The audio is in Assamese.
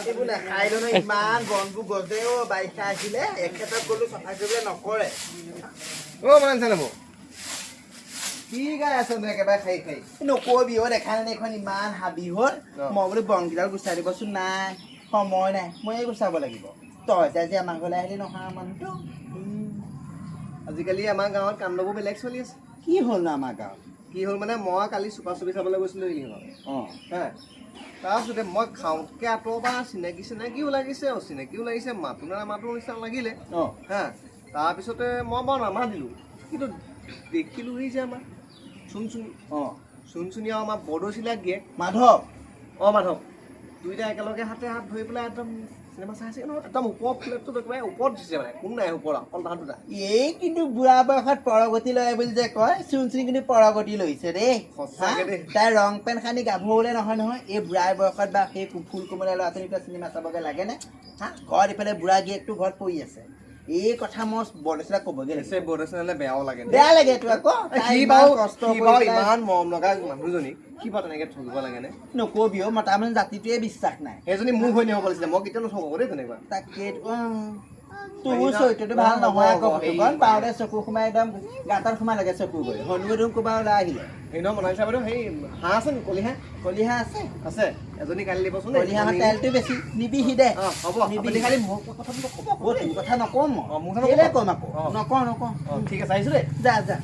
এইবোৰ নাখাই নহয়, ইমান বনবোৰ গজে অ'। বাৰিষা আহিলে এখেতক গ'লো চফা কৰিবলৈ, নকৰে। অ' মনালিছা নবৌ, কি গাই আছ নো একেবাৰে খাই খাই? নকবি অ', দেখা নাই এইখন ইমান হাবি হ'ল। মই বোলো বনকেইডাল গুচাই দিবচোন। নাই, সময় নাই, ময়ে গুচাব লাগিব। তই যে আজি আমাৰ ঘৰলৈ আহিলি নহয় মানুহটো। আজিকালি আমাৰ গাঁৱত কাণ্ডবোৰ বেলেগ চলি আছে। কি হ'ল নো আমাৰ গাঁৱত? কি হ'ল মানে, মই কালি চুপা চুপি চাবলৈ গৈছিলোঁ ইহঁত। হে, তাৰপিছতে মই খাওঁতকৈ আঁতৰৰ পৰা চিনাকি চিনাকিও লাগিছে, অচিনাকিও লাগিছে, মাতো নে নামাতো নিচিনা লাগিলে। হা, তাৰপিছতে মই বাৰু নামাতিলোঁ, কিন্তু দেখিলোহি যে আমাৰ চুনচুনি, চুনচুনি আৰু আমাৰ বৰদৈচিলাক গিয়েক মাধৱ। অঁ, মাধৱ, দুইটা একেলগে হাতে হাত ধৰি পেলাই একদম চিনেমা চাই আছে নহয়। একদম ওপৰ ফ্লেটটোত একেবাৰে ওপৰত দিছে, মানে কোন নাই ওপৰত, অকল তাহাঁত দুটা। এই কিন্তু বুঢ়া বয়সত পৰগতি লয় বুলি যে কয়, চুনচুনি কিন্তু পৰগতি লৈছে দেই। সঁচাকে দেই। তাই ৰং পেণ্ট সানি গাভৰুলে নহয় নহয়, এই বুঢ়া বয়সত বা সেই ফুল কোমলীয়া ল'ৰা ছোৱালী চিনেমা চাবগৈ লাগেনে? হা, ঘৰত ইফালে বুঢ়া গিয়েকটো ঘৰত পৰি আছে। এই কথা মই বৰদৈচিলাক ক'বগৈ লাগিব। বৰদৈচিলালে বেয়াও লাগে। বেয়া লাগে এইটো আকৌ। তাই সি ইমান বাৰু কষ্ট সি কৰি বাৰু পেলাই ইমান মৰম লগা মানুহজনী সি বাৰু তেনেকে ঠগিব লাগেনে? নকবি অ', মতা মানুহ জাতিটোৱে বিশ্বাস নাই। সেইজনী মোৰ ঘৈণী হ'ব লাগিছিলে, মই কেতিয়াও নঠগো দেই তেনেকুৱা। তাকে, তোৰ চৰিত্ৰটো ভাল নহয় আকৌ। ফটোখন পাওঁতে চকু সোমাই একদম গাঁতত সোমাই লাগে চকু গৈ। হনু দেখোন ক'ৰবাত ওলাই আহিলে। হেৰি নহয় মনালিছা বাইদেউ, সেই হাঁহ আছে নি, কলিহাঁহ? কলিহা আছে। আছে, এজনী কালি দিবচোন দেই। কলিহাঁহৰ তেলটো বেছি, নিবিহি দে। অঁ, হ'ব। আপুনি খালি মোৰ কথাটো নক'ব আকৌ অ' দেই। তোৰ কথা নকওঁ মই। অঁ, মোৰ কথা কেলে নক'ব। ক'ম আকৌ? অঁ। নকওঁ, নকওঁ। অঁ, ঠিক আছে, আহিছোঁ দেই। যা যা।